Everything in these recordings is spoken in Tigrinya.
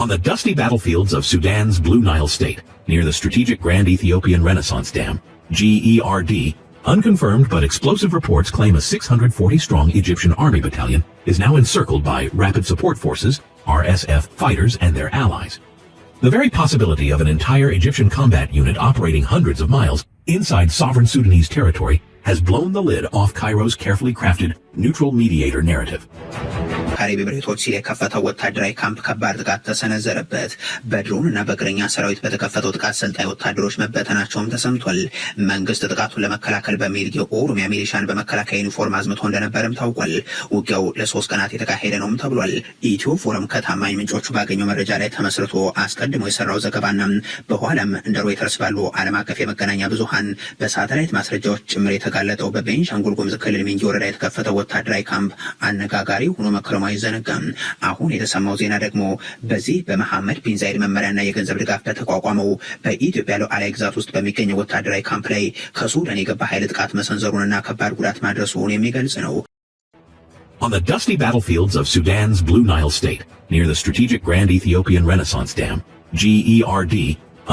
On the dusty battlefields of Sudan's Blue Nile State, near the strategic Grand Ethiopian Renaissance Dam, G E R D, unconfirmed but explosive reports claim a six hundred forty strong Egyptian army battalion is now encircled by Rapid Support Forces, R S F, fighters and their allies. The very possibility of an entire Egyptian combat unit operating hundreds of miles inside sovereign Sudanese territory has blown the lid off Cairo's carefully crafted neutral mediator narrative. ካሪቢ ብሬቶች ሲል የከፈተው ወታደራዊ ካምፕ ከባድ ጥቃት ተሰነዘረበት። በድሮን እና በእግረኛ ሰራዊት በተከፈተው ጥቃት ሰልጣኝ ወታደሮች መበተናቸውም ተሰምቷል። መንግስት ጥቃቱን ለመከላከል በሚል የኦሮሚያ ሚሊሻን በመከላከያ ዩኒፎርም አዝምቶ እንደነበርም ታውቋል። ውጊያው ለሶስት ቀናት የተካሄደ ነውም ተብሏል። ኢትዮ ፎረም ከታማኝ ምንጮቹ ባገኘው መረጃ ላይ ተመስርቶ አስቀድሞ የሰራው ዘገባና በኋላም እንደ ሮይተርስ ባሉ ዓለም አቀፍ የመገናኛ ብዙሃን በሳተላይት ማስረጃዎች ጭምር የተጋለጠው በቤንሻንጉል ጉሙዝ ክልል ሚንጊ ወረዳ የተከፈተው ወታደራዊ ካምፕ አነጋጋሪ ሆኖ መክረሙ አይዘነጋም። አሁን የተሰማው ዜና ደግሞ በዚህ በመሐመድ ቢን ዛይድ መመሪያና የገንዘብ ድጋፍ በተቋቋመው በኢትዮጵያ ሉዓላዊ ግዛት ውስጥ በሚገኘው ወታደራዊ ካምፕ ላይ ከሱዳን የገባ ኃይል ጥቃት መሰንዘሩንና ከባድ ጉዳት ማድረሱን የሚገልጽ ነው። On the dusty battlefields of Sudan's Blue Nile State, near the strategic Grand Ethiopian Renaissance Dam, G E R D,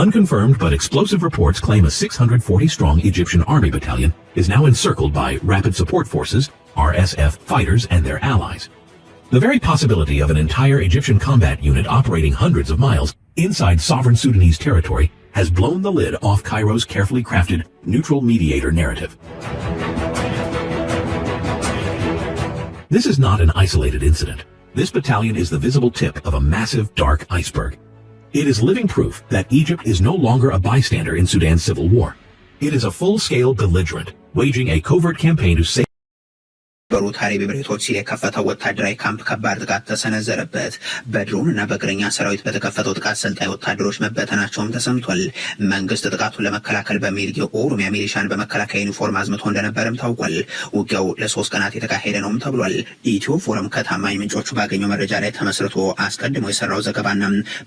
unconfirmed but explosive reports claim a six hundred forty strong Egyptian army battalion is now encircled by Rapid Support Forces, R S F, fighters and their allies. The very possibility of an entire Egyptian combat unit operating hundreds of miles inside sovereign Sudanese territory has blown the lid off Cairo's carefully crafted neutral mediator narrative. This is not an isolated incident. This battalion is the visible tip of a massive dark iceberg. It is living proof that Egypt is no longer a bystander in Sudan's civil war. It is a full-scale belligerent, waging a covert campaign to save በሩት ሀሪቢ ብሬቶች ሲል የከፈተው ወታደራዊ ካምፕ ከባድ ጥቃት ተሰነዘረበት። በድሮን እና በእግረኛ ሰራዊት በተከፈተው ጥቃት ሰልጣኝ ወታደሮች መበተናቸውም ተሰምቷል። መንግስት ጥቃቱን ለመከላከል በሚል የኦሮሚያ ሚሊሻን በመከላከያ ዩኒፎርም አዝምቶ እንደነበርም ታውቋል። ውጊያው ለሶስት ቀናት የተካሄደ ነውም ተብሏል። ኢትዮ ፎረም ከታማኝ ምንጮቹ ባገኘው መረጃ ላይ ተመስርቶ አስቀድሞ የሰራው ዘገባና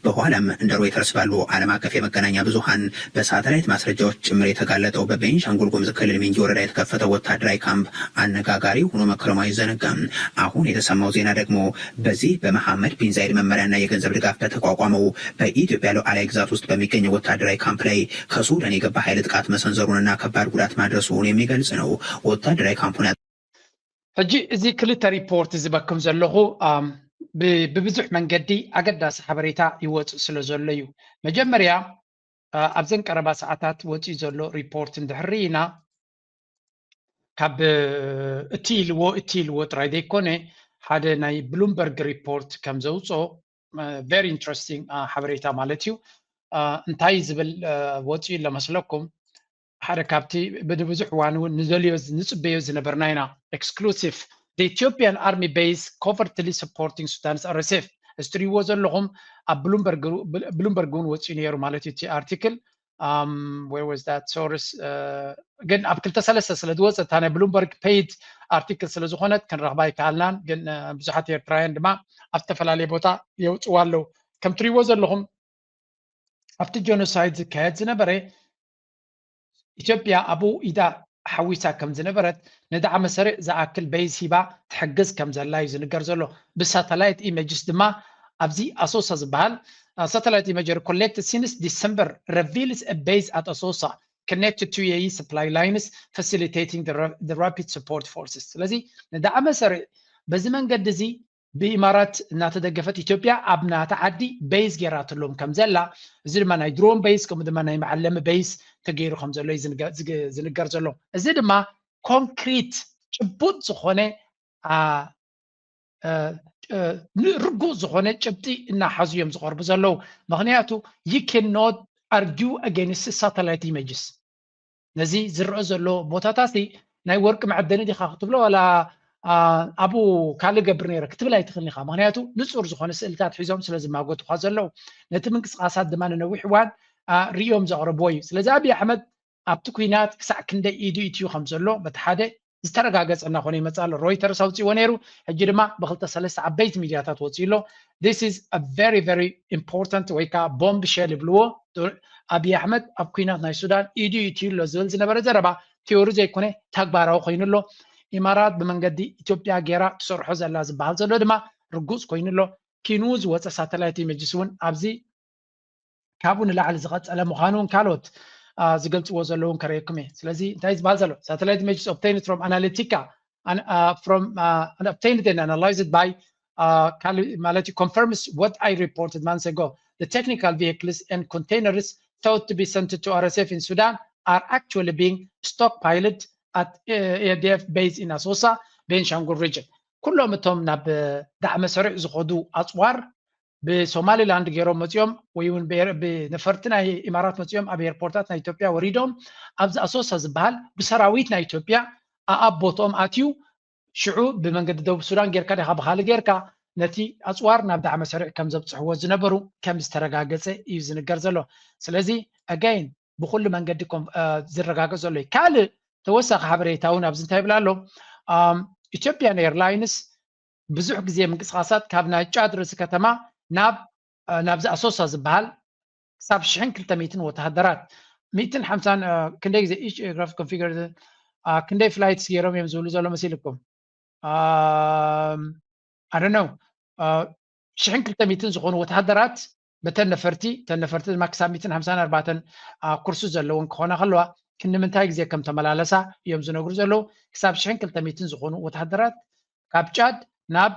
በኋላም እንደ ሮይተርስ ባሉ ዓለም አቀፍ የመገናኛ ብዙሃን በሳተላይት ማስረጃዎች ጭምር የተጋለጠው በቤንሻንጉል ጉሙዝ ክልል ሚንጊ ወረዳ የተከፈተው ወታደራዊ ካምፕ አነጋጋሪ ሆኖ መክረሙ አይዘነጋም። አሁን የተሰማው ዜና ደግሞ በዚህ በመሐመድ ቢን ዛይድ መመሪያና የገንዘብ ድጋፍ በተቋቋመው በኢትዮጵያ ሉዓላዊ ግዛት ውስጥ በሚገኘው ወታደራዊ ካምፕ ላይ ከሱዳን የገባ ኃይል ጥቃት መሰንዘሩንና ከባድ ጉዳት ማድረሱን የሚገልጽ ነው። ወታደራዊ ካምፑን ሕጂ እዚ ክልተ ሪፖርት ዝበክም ዘለኹ ብብዙሕ መንገዲ ኣገዳሲ ሓበሬታ ይወፅእ ስለ ዘሎ እዩ። መጀመርያ ኣብዘን ቀረባ ሰዓታት ወፂኡ ዘሎ ሪፖርት እንድሕር ኢና ካብ እቲ ኢልዎ እቲ ኢልዎ ጥራይ ዘይኮነ ሓደ ናይ ብሉምበርግ ሪፖርት ከም ዘውፅኦ very interesting ሓበሬታ ማለት እዩ። እንታይ ዝብል ወፂኡ ኣሎ መስለኩም? ሓደ ካብቲ ብብዙሕ እዋን እውን ንደልዮ ንፅበዮ ዝነበርና ኢና። Exclusive the Ethiopian army base covertly supporting Sudan's R S F እዚ ትሪእዎ ዘለኹም ኣብ ብሉምበርግ እውን ወፂኡ ነይሩ ማለት እዩ እቲ ኣርቲክል። Where was that source? ግን ኣብ ክልተ ሰለስተ ስለ ዝወፀ እታ ናይ ብሉምበርግ paid ኣርቲክል ስለ ዝኾነት ክንረኽባ ኣይከኣልናን። ግን ብዙሓት ኤርትራውያን ድማ ኣብ ዝተፈላለየ ቦታ የውፅዋ ኣለዉ። ከም ትሪእዎ ዘለኹም ኣብቲ ጀኖሳይድ ዝካየድ ዝነበረ ኢትዮጵያ ኣብኡ ኢዳ ሓዊሳ ከም ዝነበረት ንዳዕመ ሰሪዕ ዝኣክል በይዝ ሂባ ትሕግዝ ከም ዘላ እዩ ዝንገር ዘሎ። ብሳተላይት ኢሜጅስ ድማ ኣብዚ ኣሶሳ ዝበሃል satellite imagery collected since December reveals a base at Asosa connected to U A E supply lines facilitating the rapid support forces። ስለዚ ንዳዕመ ሰሪዕ በዚ መንገዲ እዚ ብኢማራት እናተደገፈት ኢትዮጵያ ኣብ ናታ ዓዲ በይዝ ጌራትሎም ከም ዘላ፣ እዚ ድማ ናይ ድሮን በይዝ ከምኡ ድማ ናይ መዓለሚ በይዝ ተገይሩ ከም ዘሎ እዩ ዝንገር ዘሎ። እዚ ድማ ኮንክሪት ጭቡጥ ዝኾነ ርጉእ ዝኾነ ጭብጢ እናሓዙ እዮም ዝቐርቡ ዘለዉ። ምኽንያቱ you cannot argue against satellite images። ነዚ ዝረአ ዘሎ ቦታታት ናይ ወርቂ መዐደኒ ዲኻ ክትብሎ ዋላ ኣብኡ ካልእ ገብር ነይረ ክትብል ኣይትኽእልን ኢኻ። ምኽንያቱ ንጹር ዝኾነ ስእልታት ሒዞም ስለ ዝማጎቱኻ ዘለዉ ነቲ ምንቅስቓሳት ድማ ንነዊሕ እዋን ርእዮም ዘቕረብዎ እዩ። ስለዚ ኣብይ ኣሕመድ ኣብቲ ኲናት ክሳዕ ክንደይ ኢዱ ኢትዩ ከም ዘሎ በቲ ሓደ ዝተረጋገጸ እናኾነ ይመጽእ ኣሎ። ሮይተርስ ኣውጺዎ ነይሩ፣ ሕጂ ድማ ብክልተ ሰለስተ ዓበይቲ ሚድያታት ወጺኡ ኣሎ። This is a very very important ወይ ከዓ ቦምብ ሸል ይብልዎ። ኣብይ ኣሕመድ ኣብ ኲናት ናይ ሱዳን ኢዱ ኢትዩ ኣሎ ዝብል ዝነበረ ዘረባ ቲዮሪ ዘይኮነ ተግባራዊ ኮይኑ ኣሎ። ኢማራት ብመንገዲ ኢትዮጵያ ጌራ ትሰርሖ ዘላ ዝበሃል ዘሎ ድማ ርጉጽ ኮይኑ ኣሎ። ኪኑ ዝወፀ ሳተላይት ኢሜጅስ እውን ኣብዚ ካብኡ ንላዕሊ ዝቐፀለ ምዃኑ እውን ካልኦት ዝገልፅዎ ዘለውን ከረየኩም እየ። ስለዚ እንታይ ዝበሃል ዘሎ? Satellite images obtained from Analytica and uh, from uh, and obtained and analyzed by uh, ማለት እዩ confirms what I reported months ago. The technical vehicles and containers thought to be sent to R S F in Sudan are actually being stockpiled at uh, A D F base in Asosa, Benshangul region. ኩሎም እቶም ናብ ዳዕመ ሰሪዕ ዝኸዱ ኣፅዋር ብሶማሊላንድ ገይሮም መፂኦም ወይ እውን ብነፈርቲ ናይ ኢማራት መፂኦም ኣብ ኤርፖርታት ናይ ኢትዮጵያ ወሪዶም ኣብዚ ኣሶሳ ዝበሃል ብሰራዊት ናይ ኢትዮጵያ ኣኣብ ቦትኦም ኣትዩ ሽዑ ብመንገዲ ደቡብ ሱዳን ጌርካ ዲኻ ብኻሊ ጌርካ ነቲ ኣፅዋር ናብ ዳዕመ ሰሪዕ ከም ዘብፅሕዎ ዝነበሩ ከም ዝተረጋገፀ እዩ ዝንገር ዘሎ። ስለዚ ኣጋይን ብኩሉ መንገዲ ዝረጋገፅ ዘሎ እዩ። ካልእ ተወሳኺ ሓበሬታ እውን ኣብዚ እንታይ ይብል ኣሎ? ኢትዮጵያን ኤርላይንስ ብዙሕ ግዜ ምንቅስቃሳት ካብ ናይ ጫድ ርእሲ ከተማ ናብ ናብዚ ኣሶሳ ዝበሃል ክሳብ ሽሕን ክልተ ሚእትን ወተሃደራት ሚእትን ሓምሳን ክንደይ ግዜ each aircraft configured ክንደይ ፍላይትስ ገይሮም እዮም ዝብሉ ዘሎ መሲልኩም ኣደነው ሽሕን ክልተ ሚእትን ዝኾኑ ወተሃደራት በተን ነፈርቲ ተን ነፈርቲ ድማ ክሳብ ሚእትን ሓምሳን ኣርባዕተን ኩርሱ ዘለውን ክኾና ከለዋ ክንዲ ምንታይ ግዜ ከም ተመላለሳ እዮም ዝነግሩ ዘለዉ። ክሳብ ሽሕን ክልተ ሚእትን ዝኾኑ ወተሃደራት ካብ ጫድ ናብ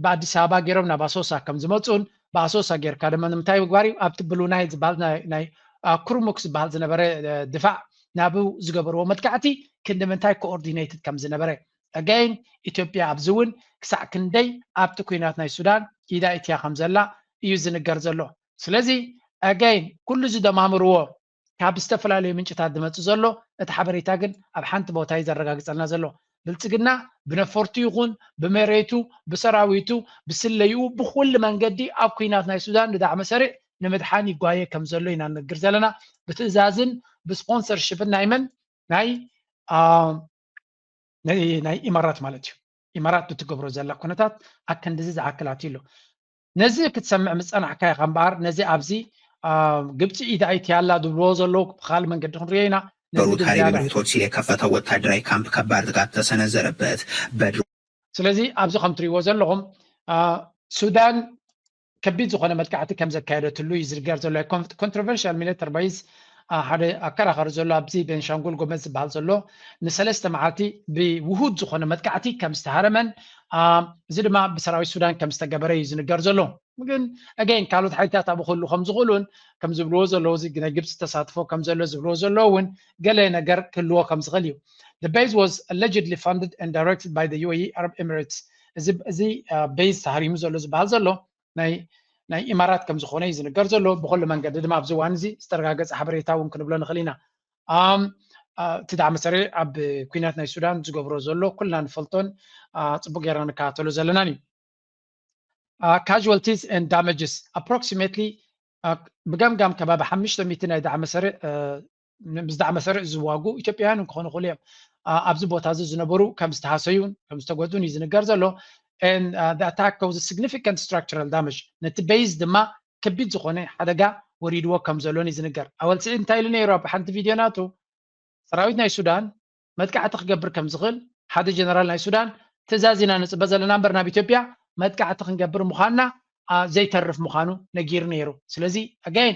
ብኣዲስ ኣበባ ገይሮም ናብ ኣሶሳ ከም ዝመፁን ብኣሶሳ ጌርካ ድማ ንምንታይ ምግባር እዩ ኣብቲ ብሉ ናይል ዝበሃል ናይ ኩርሙክ ዝበሃል ዝነበረ ድፋዕ ናብኡ ዝገበርዎ መጥቃዕቲ ክንዲ ምንታይ ኮኦርዲኔትድ ከም ዝነበረ ኣጋይን ኢትዮጵያ ኣብዚ እውን ክሳዕ ክንደይ ኣብቲ ኩናት ናይ ሱዳን ኢዳ ኢትያ ከም ዘላ እዩ ዝንገር ዘሎ። ስለዚ ኣጋይን ኩሉ ዝደማምርዎ ካብ ዝተፈላለዩ ምንጭታት ዝመፅእ ዘሎ እቲ ሓበሬታ ግን ኣብ ሓንቲ ቦታ እዩ ዘረጋግፀልና ዘሎ። ብልፅግና ብነፈርቱ ይኹን ብመሬቱ ብሰራዊቱ ብስለይኡ ብኩሉ መንገዲ ኣብ ኩናት ናይ ሱዳን ንዳዕመ ሰሪዕ ንምድሓን ይጓየ ከም ዘሎ ኢና ንነግር ዘለና። ብትእዛዝን ብስፖንሰርሽፕን ናይ መን ናይ ናይ ኢማራት ማለት እዩ። ኢማራት ብትገብሮ ዘላ ኩነታት ኣከንድዚ ዝኣክል ኣትዩ ኣሎ። ነዚ ክትሰምዕ ምፀናሕካ ኢኻ እምበኣር ነዚ ኣብዚ ግብፂ ኢድ ኣይቲ ኣላ ዝብልዎ ዘለዉ ብካል መንገዲ ክንሪኦ ኢና። ነዚ በሩት ግን ሃይል ዝያዳ ብሬቶች ሲል የከፈተው ወታደራዊ ካምፕ ከባድ ጥቃት ተሰነዘረበት። በድሮ ስለዚ ኣብዚ ከም ትሪእዎ ዘለኹም ሱዳን ከቢድ ዝኾነ መጥቃዕቲ ከም ዘካየደትሉ እዩ ዝርገር ዘሎ። ኮንትሮቨርሽል ሚሊተር ባይዝ ሓደ ኣከራኸሪ ዘሎ ኣብዚ ቤንሻንጉል ጎመዝ ዝበሃል ዘሎ ንሰለስተ መዓልቲ ብውሁድ ዝኾነ መጥቃዕቲ ከም ዝተሃረመን እዚ ድማ ብሰራዊት ሱዳን ከም ዝተገበረ እዩ ዝንገር ዘሎ። ግን ኣገይን ካልኦት ሓይልታት ኣብኡ ክህሉ ከም ዝኽእሉን ከም ዝብልዎ ዘለዉ ናይ ግብፂ ተሳትፎ ከም ዘሎ ዝብልዎ ዘለዉ እውን ገለ ነገር ክህልዎ ከም ዝኽእል እዩ። The base was allegedly funded and directed by the U A E Arab Emirates። እዚ ቤዝ ተሃሪሙ ዘሎ ዝበሃል ዘሎ ናይ ናይ ኢማራት ከም ዝኾነ እዩ ዝንገር ዘሎ። ብኩሉ መንገዲ ድማ ኣብዚ እዋን እዚ ዝተረጋገፀ ሓበሬታ እውን ክንብሎ ንኽእል ኢና። እቲ ዳዕመ ሰሪዕ ኣብ ኩናት ናይ ሱዳን ዝገብሮ ዘሎ ኩልና ንፈልጦን ፅቡቅ ጌርና ንከታተሎ ዘለናን እዩ። Casualties and damages approximately ብገምጋም ከባቢ ሓሙሽተ ሚእቲ ናይ ዳዕመ ሰሪዕ ምስ ዳዕመ ሰሪዕ ዝዋጉ ኢትዮጵያውያን ክኾኑ ይኽእሉ እዮም። ኣብዚ ቦታ እዚ ዝነበሩ ከም ዝተሃሰዩን ከም ዝተጎዱን እዩ ዝንገር ዘሎ። And uh, the attack caused significant structural damage። ነቲ ቤዝ ድማ ከቢድ ዝኾነ ሓደጋ ወሪድዎ ከም ዘሎን እዩ ዝንገር። ኣወል ስዒድ እንታይ ኢሉ ነይሩ ኣብ ሓንቲ ቪድዮ ናቱ? ሰራዊት ናይ ሱዳን መጥቃዕቲ ክገብር ከም ዝኽእል ሓደ ጀነራል ናይ ሱዳን ትእዛዝ ኢና ንፅበ ዘለና እምበር ናብ ኢትዮጵያ መጥቃዕቲ ክንገብር ምዃንና ዘይተርፍ ምዃኑ ነጊሩ ነይሩ። ስለዚ again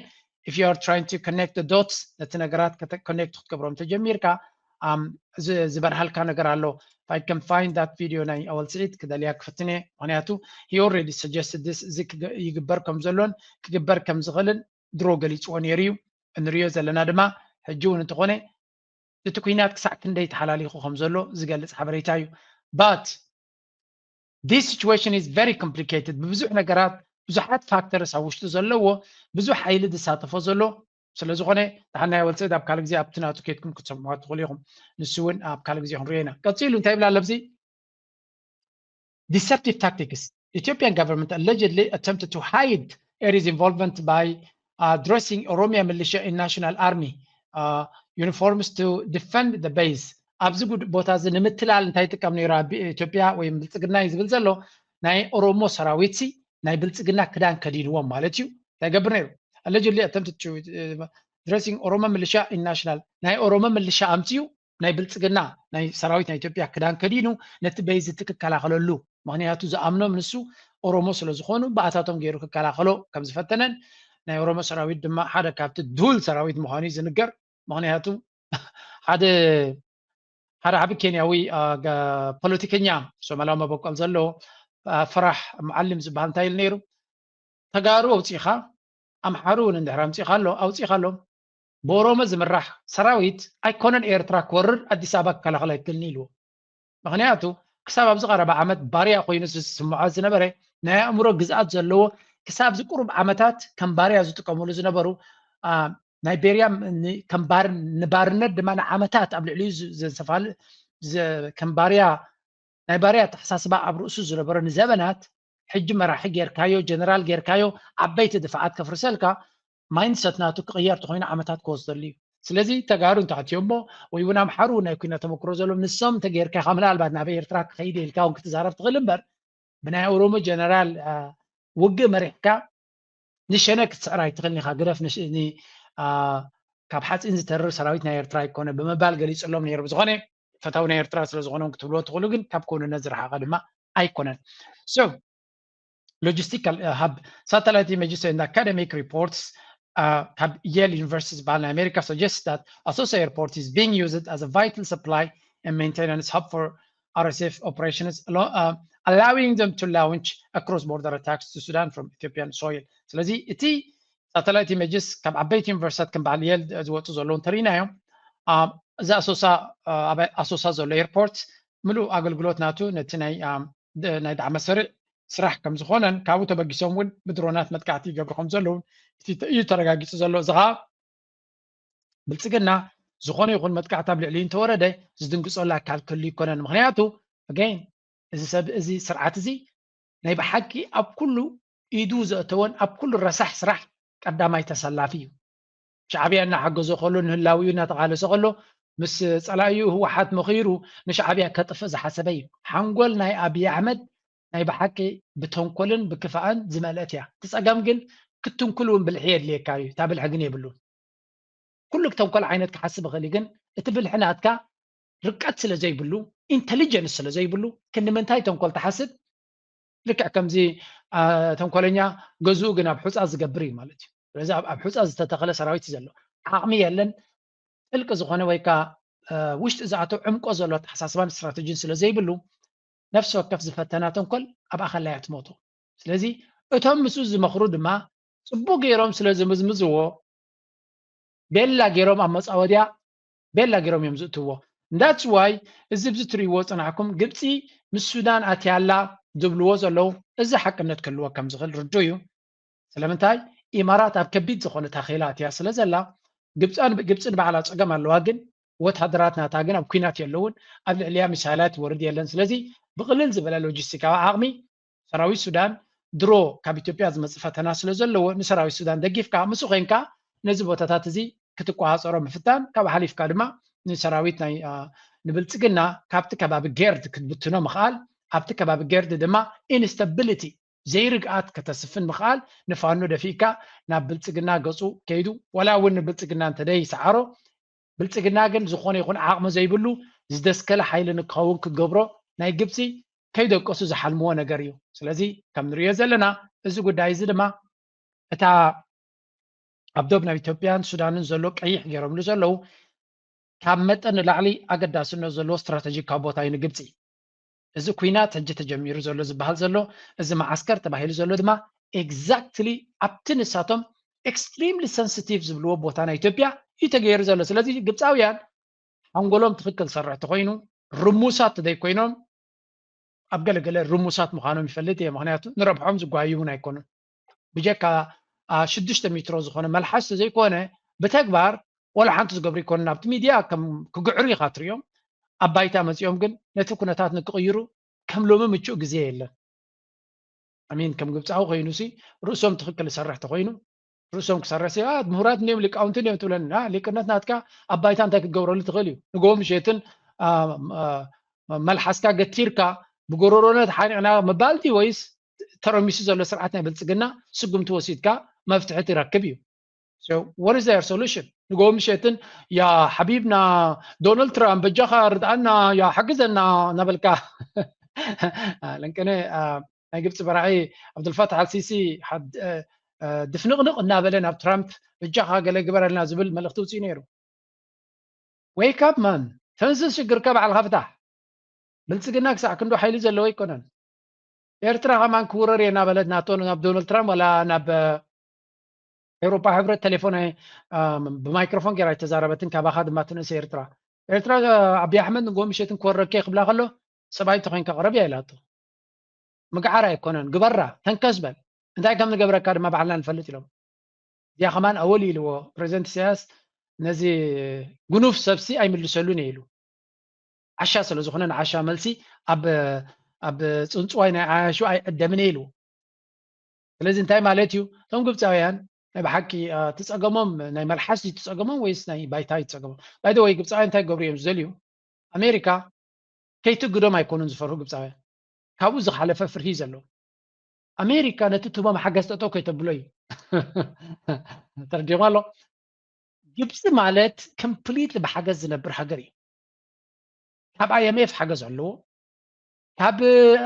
if you are trying to connect the dots ነቲ ነገራት ኮኔክት ክትገብሮም ተጀሚርካ ዝበርሃልካ ነገር ኣሎ። I can find that video ናይ ኣወል ስዒድ ክደልያ ክፍትን እየ። ምክንያቱ he already suggested this እዚ ይግበር ከም ዘሎን ክግበር ከም ዝኽእልን ድሮ ገሊፅዎ ነይሩ እዩ። እንሪኦ ዘለና ድማ ሕጂ እውን እንተኾነ እቲ ኩናት ክሳዕ ክንደይ ተሓላሊኹ ከም ዘሎ ዝገልፅ ሓበሬታ እዩ። But this situation is very complicated። ብብዙሕ ነገራት ብዙሓት ፋክተርስ ኣብ ውሽጡ ዘለዎ ብዙሕ ሓይሊ ዝሳተፎ ዘሎ ስለ ዝኾነ ደሓን ናይ ኣወል ስዒድ ኣብ ካልእ ግዜ ኣብቲ ናቱ ኬድኩም ክትሰምዕዋ ትኽእሉ ኢኹም። ንሱ እውን ኣብ ካልእ ግዜ ክንሪኦ ኢና። ቀፂሉ እንታይ ይብል ኣሎ ኣብዚ? Deceptive tactics. Ethiopian government allegedly attempted to hide Eri's involvement by uh, dressing Oromia militia in national army uh, uniforms to defend the base. ኣብዚ ቦታ እዚ ንምትላል እንታይ ይጥቀም ነይሩ ኢትዮጵያ ወይ ብልፅግና እዩ ዝብል ዘሎ ናይ ኦሮሞ ሰራዊት ሲ ናይ ብልፅግና ክዳን ከዲንዎም ማለት እዩ እንታይ ገብር ነይሩ allegedly attempted to uh, dressing Oromo militia in national ናይ ኦሮሞ ምልሻ ኣምፅኡ ናይ ብልፅግና ናይ ሰራዊት ናይ ኢትዮጵያ ክዳን ከዲኑ ነቲ በይዝ እቲ ክከላኸለሉ ምክንያቱ ዝኣምኖም ንሱ ኦሮሞ ስለ ዝኾኑ ብኣታቶም ገይሩ ክከላኸሎ ከም ዝፈተነን ናይ ኦሮሞ ሰራዊት ድማ ሓደ ካብቲ ድሁል ሰራዊት ምዃኑ እዩ ዝንገር። ምኽንያቱ ሓደ ሓደ ዓቢ ኬንያዊ ፖለቲከኛ ሶማላዊ መበቆል ዘለዎ ፈራሕ መዓሊም ዝበሃል እንታይ ኢሉ ነይሩ? ተጋሩ ኣውፂኻ ኣምሓሩ እውን እንድሕር ኣምፂኻ ኣሎ ኣውፂኻ ኣሎ ብኦሮሞ ዝምራሕ ሰራዊት ኣይኮነን ኤርትራ ክወርር ኣዲስ ኣበባ ክከላኸል ኣይክእልን ኢልዎ። ምኽንያቱ ክሳብ ኣብዚ ቀረባ ዓመት ባርያ ኮይኑ ዝስምዖ ዝነበረ ናይ ኣእምሮ ግዝኣት ዘለዎ ክሳብ ዝቁሩብ ዓመታት ከም ባርያ ዝጥቀምሉ ዝነበሩ ናይ ቤርያ ንባርነት ድማ ንዓመታት ኣብ ልዕሊኡ ዘንሰፋል ከም ባርያ ናይ ባርያ ኣተሓሳስባ ኣብ ርእሱ ዝነበረ ንዘበናት ሕጂ መራሒ ጌርካዮ ጀነራል ጌርካዮ ዓበይቲ ድፋዓት ከፍርሰልካ ማይንድሰት ናቱ ክቕየር ተኮይኑ ዓመታት ክወስደሉ እዩ። ስለዚ ተጋሩ እንተኣትዮ እሞ ወይ እውን ኣምሓሩ ናይ ኩናት ተመክሮ ዘሎ ንሶም እንተጌርካ ካብ ምናልባት ናብ ኤርትራ ክኸይድ ኢልካ እውን ክትዛረብ ትኽእል እምበር ብናይ ኦሮሞ ጀነራል ውግእ መሪሕካ ንሸነ ክትስዕር ኣይትኽእልን ኢኻ ግደፍ ካብ ሓፂን ዝተርር ሰራዊት ናይ ኤርትራ ኣይኮነ ብምባል ገሊፅሎም ነይሩ። ብዝኾነ ፈታዊ ናይ ኤርትራ ስለዝኾነ ክትብልዎ ትኽእሉ ግን ካብ ክውንነት ዝረሓቐ ድማ ኣይኮነን። So logistical hub satellite images and academic reports ካብ Yale University ዝበሃል ናይ ኣሜሪካ suggest that ኣሶሳ airport is being used as a vital supply and maintenance hub for RSF operations, allowing them to launch across border attacks to Sudan from Ethiopian soil. ስለዚ እቲ satellite images ካብ ዓበይቲ ዩኒቨርሲታት ከም በዓል የል ዝወፁ ዘለዉ እንተርኢናዮም እዚ ኣሶሳ ኣሶሳ ዘሎ ኤርፖርት ምሉእ ኣገልግሎት ናቱ ነቲ ናይ ዳዕመ ስርዕ ስራሕ ከም ዝኾነን ካብኡ ተበጊሶም እውን ብድሮናት መጥቃዕቲ ይገብሩ ከም ዘለውን እዩ ተረጋጊፁ ዘሎ። እዚ ከዓ ብልፅግና ዝኾነ ይኹን መጥቃዕቲ ኣብ ልዕሊኡ እንተወረደ ዝድንግፀሉ ኣካል ክህሉ ይኮነን። ምክንያቱ again እዚ ሰብ እዚ ስርዓት እዚ ናይ ብሓቂ ኣብ ኩሉ ኢዱ ዘእተወን ኣብ ኩሉ ረሳሕ ስራሕ ቀዳማይ ተሰላፊ እዩ። ሻዕብያ እናሓገዞ ከሎ ንህላዊኡ እናተቓለሰ ከሎ ምስ ፀላኢኡ ህወሓት መኺሩ ንሻዕብያ ከጥፍእ ዝሓሰበ እዩ። ሓንጎል ናይ ኣብይ ኣሕመድ ናይ ብሓቂ ብተንኮልን ብክፋእን ዝመልአት እያ። እቲ ፀገም ግን ክትንኩል እውን ብልሒ የድልየካ እዩ። እታ ብልሒ ግን የብሉን። ኩሉ ተንኮል ዓይነት ክሓስብ ይኽእል እዩ፣ ግን እቲ ብልሒ ናትካ ርቀት ስለ ዘይብሉ ኢንተሊጀንስ ስለ ዘይብሉ ክንዲ ምንታይ ተንኮል ትሓስብ? ልክዕ ከምዚ ተንኮለኛ ገዝኡ ግን ኣብ ሑፃ ዝገብር እዩ ማለት እዩ። ስለዚ ኣብ ሑፃ ዝተተኸለ ሰራዊት እዩ ዘሎ። ዓቕሚ የለን። ጥልቂ ዝኾነ ወይ ከዓ ውሽጢ ዝኣቶ ዕምቆ ዘሎ ኣተሓሳስባን ስትራተጂን ስለ ዘይብሉ ነፍሲ ወከፍ ዝፈተና ተንኮል ኣብ ኣኸላ እያ ትሞቶ። ስለዚ እቶም ምስኡ ዝመኽሩ ድማ ፅቡቅ ገይሮም ስለ ዝምዝምዝዎ ቤላ ገይሮም ኣብ መፃወድያ ቤላ ገይሮም እዮም ዝእትዎ። That's why እዚ ብዚ ትርእይዎ ፅናሕኩም ግብፂ ምስ ሱዳን ኣትያላ ዝብልዎ ዘለዉ እዚ ሓቅነት ክህልዎ ከም ዝኽእል ርዱ እዩ። ስለምንታይ ኢማራት ኣብ ከቢድ ዝኾነ ታኼላ ኣትያ ስለ ዘላ ግብፃን ግብፂ ንባዕላ ፀገም ኣለዋ፣ ግን ወታደራት ናታ ግን ኣብ ኩናት የለውን። ኣብ ልዕሊያ ሚሳይላት ይወርድ የለን። ስለዚ ብቕልል ዝበለ ሎጂስቲካዊ ዓቕሚ ሰራዊት ሱዳን ድሮ ካብ ኢትዮጵያ ዝመፅእ ፈተና ስለ ዘለዎ ንሰራዊት ሱዳን ደጊፍካ ምስኡ ኮይንካ ነዚ ቦታታት እዚ ክትቆፃፀሮ ምፍታን ካብ ሓሊፍካ ድማ ንሰራዊት ናይ ንብልፅግና ካብቲ ከባቢ ጌርድ ክትብትኖ ምኽኣል ኣብቲ ከባቢ ጌርድ ድማ ኢንስተቢሊቲ ዘይርግኣት ከተስፍን ምኽኣል ንፋኖ ደፊእካ ናብ ብልፅግና ገፁ ከይዱ ወላ እውን ንብልፅግና እንተደይ ሰዓሮ ብልፅግና ግን ዝኾነ ይኹን ዓቕሚ ዘይብሉ ዝደስከለ ሓይሊ ንክኸውን ክገብሮ ናይ ግብፂ ከይደቀሱ ዝሓልምዎ ነገር እዩ። ስለዚ ከም ንሪኦ ዘለና እዚ ጉዳይ እዚ ድማ እታ ኣብ ዶብ ናብ ኢትዮጵያን ሱዳንን ዘሎ ቀይሕ ገይሮምሉ ዘለዉ ካብ መጠን ንላዕሊ ኣገዳስነት ዘለዎ ስትራተጂካዊ ቦታ እዩ ንግብፂ። እዚ ኩናት ሕጂ ተጀሚሩ ዘሎ ዝበሃል ዘሎ እዚ መዓስከር ተባሂሉ ዘሎ ድማ ኤግዛክትሊ ኣብቲ ንሳቶም ኤክስትሪምሊ ሰንስቲቭ ዝብልዎ ቦታ ናይ ኢትዮጵያ እዩ ተገይሩ ዘሎ። ስለዚ ግብፃውያን ሓንጎሎም ትኽክል ዝሰርሕ ተኮይኑ ርሙሳት ተዘይኮይኖም ኣብ ገለገለ ርሙሳት ምዃኖም ይፈልጥ እየ። ምክንያቱ ንረብሖም ዝጓዩ እውን ኣይኮኑን። ብጀካ ሽዱሽተ ሚትሮ ዝኾነ መልሓስ ዘይኮነ ብተግባር ወላ ሓንቲ ዝገብሩ ይኮኑ። ናብቲ ሚድያ ከም ክግዕሩ ኢኻ ትሪኦም። ኣብ ባይታ መፂኦም ግን ነቲ ኩነታት ንክቕይሩ ከም ሎሚ ምቹእ ግዜ የለን። ኣሚን ከም ግብፃዊ ኮይኑ ሲ ርእሶም ትኽክል ዝሰርሕ ተኮይኑ ርእሶም ክሰርሕ ሲ ምሁራት እንዲዮም ሊቃውንቲ እንዲዮም ትብለኒ ሊቅነት ናትካ ኣብ ባይታ እንታይ ክትገብረሉ ትኽእል እዩ። ንጎ ምሸትን መልሓስካ ገቲርካ ብጎረሮነት ሓኒቕና ምባል ድዩ ወይስ ተረሚሱ ዘሎ ስርዓት ናይ ብልፅግና ስጉምቲ ወሲድካ መፍትሒ ትረክብ እዩ። What is their solution? ንጎ ምሸትን ያ ሓቢብና ዶናልድ ትራምፕ በጃኻ ርድኣና ያ ሓግዘና እናበልካ ለንቀነ ናይ ግብፂ መራሒ ዓብዱልፋታሕ ኣልሲሲ ድፍንቕንቕ እናበለ ናብ ትራምፕ በጃኻ ገለ ግበረልና ዝብል መልእኽቲ ውፅኡ ነይሩ። Wake up man፣ ተንስእ፣ ሽግርካ ባዕልኻ ፍታሕ። ብልፅግና ክሳዕ ክንዶ ሓይሊ ዘለዎ ኣይኮነን። ኤርትራ ከማን ክውረር እየ እናበለት ናቶ ናብ ዶናልድ ትራምፕ ዋላ ናብ ኤውሮፓ ሕብረት ቴሌፎን ብማይክሮፎን ገይራ ኣይተዛረበትን። ካባኻ ድማ ትንእስ ኤርትራ። ኤርትራ ኣብይ ኣሕመድ ንጎ ምሸትን ክወረከ ክብላ ከሎ ሰብኣይ እንተኮይንካ ቅረብ እያ ኢላቶ። ምግዓር ኣይኮነን፣ ግበራ፣ ተንከስ በል። እንታይ ከም ንገብረካ ድማ ባዕልና ንፈልጥ ኢሎም። እዚኣ ከማን ኣወል ኢልዎ ፕሬዚደንት ኢሳያስ ነዚ ጉኑፍ ሰብሲ ኣይምልሰሉን እየ ኢሉ። ዓሻ ስለ ዝኾነ ንዓሻ መልሲ ኣብ ኣብ ፅንፅዋይ ናይ ዓያሹ ኣይዕደምን እየ ኢልዎ። ስለዚ እንታይ ማለት እዩ? እቶም ግብፃውያን ናይ ብሓቂ ትፀገሞም ናይ መልሓስ ትፀገሞም ወይስ ናይ ባይታ ትፀገሞም? ባይደ ወይ ግብፃውያን እንታይ ገብሩ እዮም ዝደልዩ? ኣሜሪካ ከይትግዶም ኣይኮኑን ዝፈርሁ ግብፃውያን። ካብኡ ዝሓለፈ ፍርሂ እዩ ዘለዎም። ኣሜሪካ ነቲ ትህቦም ሓገዝ ጠጠው ከይተብሎ እዩ። ተረዲኹም ኣሎ። ግብፂ ማለት ኮምፕሊት ብሓገዝ ዝነብር ሃገር እዩ። ካብ ኣይኤምኤፍ ሓገዝ ኣለዎ፣ ካብ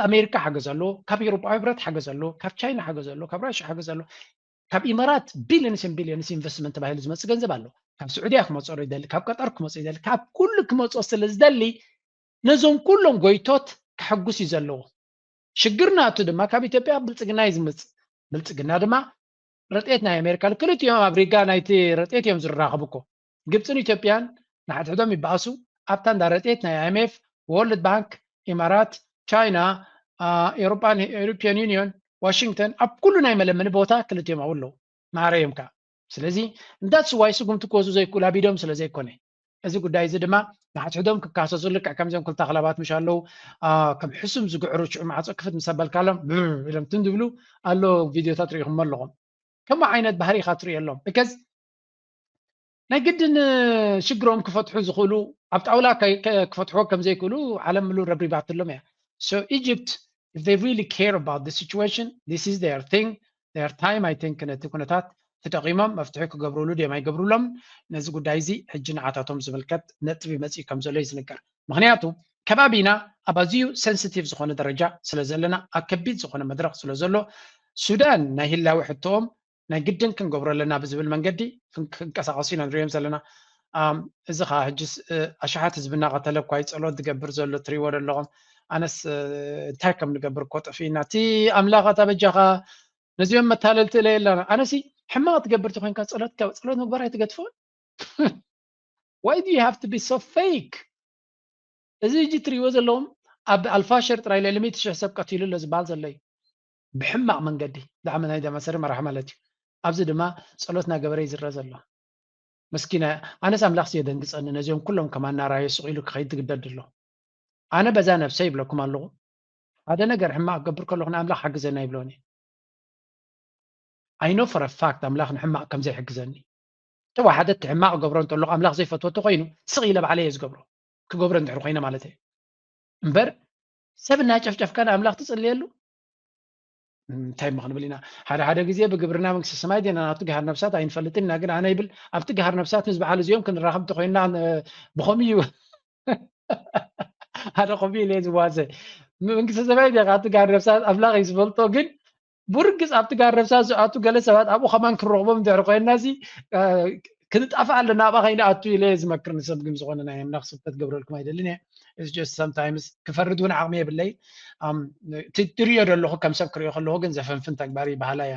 ኣሜሪካ ሓገዝ ኣለዎ፣ ካብ ኤውሮፓዊ ህብረት ሓገዝ ኣለዎ፣ ካብ ቻይና ሓገዝ ኣለዎ፣ ካብ ራሽያ ሓገዝ ኣለዎ፣ ካብ ኢማራት ቢሊዮንስ ቢሊዮንስ ኢንቨስትመንት ተባሂሉ ዝመፅእ ገንዘብ ኣሎ። ካብ ስዑድያ ክመፅኦ ይደሊ፣ ካብ ቀጠር ክመፅኦ ይደሊ፣ ካብ ኩሉ ክመፅኦ ስለ ዝደሊ ነዞም ኩሎም ጎይቶት ከሐጉስ እዩ ዘለዎ። ሽግር ናቱ ድማ ካብ ኢትዮጵያ ብልፅግና እዩ ዝምፅእ። ብልፅግና ድማ ረድኤት ናይ ኣሜሪካ፣ ክልቲኦም ኣብ ሪጋ ናይቲ ረድኤት እዮም ዝራኸቡ እኮ። ግብፅን ኢትዮጵያን ንሓድሕዶም ይበኣሱ፣ ኣብታ እንዳ ረድኤት ናይ ኣይኤምኤፍ፣ ወርልድ ባንክ፣ ኢማራት፣ ቻይና፣ ኤውሮፓን ኤውሮፒያን ዩኒዮን፣ ዋሽንግተን፣ ኣብ ኩሉ ናይ መለመኒ ቦታ ክልቲኦም ኣብኡ ኣለዉ። ማዕረ እዮም ከዓ። ስለዚ እንዳትስዋይ ስጉምቲ ክወስዱ ዘይክእሉ ኣቢዶም ስለ ዘይኮነ፣ እዚ ጉዳይ እዚ ድማ ንሓድሕዶም ክካሰሱ ልክዕ ከምዚኦም ክልተ ኣኽላባት ምሽ ኣለዉ ከም ሕሱም ዝግዕሩ ሽዑ ማዕፆ ክፍት ምስ ኣበልካሎም ብር ኢሎም ትም ዝብሉ ኣሎ። ቪድዮታት ርኢኹሞ ኣለኹም። ከምኡ ዓይነት ባህሪ ኢኻ ትርእየሎም። ብከዝ ናይ ግድን ሽግሮም ክፈትሑ ዝኽእሉ ኣብ ጣውላ ክፈትሕዎ ከም ዘይክእሉ ዓለም ምሉ ረብሪባትሎም እያ። So Egypt, if they really care about the situation, this is their thing, their time, I think ነቲ ኩነታት ተጠቒሞም መፍትሒ ክገብሩሉ ድዮም ኣይገብሩሎም? ነዚ ጉዳይ እዚ ሕጂ ንዓታቶም ዝምልከት ነጥቢ መፅኡ ከም ዘሎ እዩ ዝንገር። ምክንያቱ ከባቢና ኣብ ኣዝዩ ሴንሲቲቭ ዝኾነ ደረጃ ስለ ዘለና ኣብ ከቢድ ዝኾነ መድረኽ ስለ ዘሎ ሱዳን ናይ ህላዊ ሕቶኦም ናይ ግድን ክንገብሮ ኣለና ብዝብል መንገዲ ክንቀሳቀሱ ኢና ንሪኦም ዘለና። እዚ ከዓ ሕጅስ ኣሽሓት ህዝቢ እናቀተለ እኳ እዩ ፀሎት ዝገብር ዘሎ ትሪእዎ ዘለኹም። ኣነስ እንታይ ከም ንገብር እኮ ጠፊእና። እቲ ኣምላኽ ኣታ በጃኻ ነዚኦም መታለልቲ እለ የላና። ኣነሲ ሕማቕ ትገብር ተኮይንካ ፀሎት ጸሎት ምግባር ኣይትገድፎን። Why do you have to be so fake? እዚ ሕጂ ትሪእዎ ዘለኹም ኣብ ኣልፋሸር ጥራይ ልዕሊ ሚእቲ ሽሕ ሰብ ቀቲሉ ኣሎ ዝበሃል ዘሎ እዩ ብሕማቕ መንገዲ። ዳዕመ ናይ ደመሰሪ መራሕ ማለት እዩ። ኣብዚ ድማ ጸሎት እናገበረ ይዝረ ዘሎ። መስኪና ኣነስ ኣምላኽ የደንግጸኒ ነዚኦም ኩሎም ከማን ናራዮ ስቕ ኢሉ ክኸይድ ትግደድ ኣሎ። ኣነ በዛ ነብሰ ይብለኩም ኣለኹ ሓደ ነገር ሕማቕ ክገብር ከለኹ ንኣምላኽ ሓግዘና ይብሎኒ። I know for a fact ኣምላኽ ንሕማቕ ከም ዘይሕግዘኒ። ተወሓደ እቲ ሕማቕ ገብሮ እንተለኹ ኣምላኽ ዘይፈትወ እንተኮይኑ ስቕ ኢለ ባዕለይ እየ ዝገብሮ። ክገብሮ እንድሕር ኮይነ ማለት እየ። እምበር ሰብ እናጨፍጨፍካ ንኣምላኽ ትጽልየሉ እንታይ እሞ ክንብል ኢና? ሓደ ሓደ ግዜ ብግብርና መንግስቲ ሰማይ ዲና ናብቲ ገሃር ነብሳት ኣይንፈልጥን ኢና። ግን ኣነ ይብል ኣብቲ ገሃር ነብሳት ምስ በዓል እዚኦም ክንራኸብ እንተኮይንና ብኸምኡ እዩ። ሓደ ከምኡ ኢለ ዝዋዘ መንግስቲ ሰማይ ዲኻ ኣብቲ ገሃር ነብሳት ኣምላኽ እዩ ዝፈልጦ። ግን ብርግፅ ኣብቲ ገሃር ነብሳት ዝኣቱ ገለ ሰባት ኣብኡ ከማን ክንረኽቦም እንድሕር ኮይንና እዚ ክንጣፋእ ኣለና ኣብኣ ከይንኣቱ ኢለ ዝመክር ንሰብ። ግን ዝኾነ ናይ ኣምላኽ ስብከት ገብረልኩም ኣይደልን እየ። It's just sometimes ክፈርድ እውን ዓቕሚ የብለይ። ትሪዮ ዘለኹ ከም ሰብ ክሪኦ ከለኹ ግን ዘፈንፍን ተግባር ይበሃላ እያ።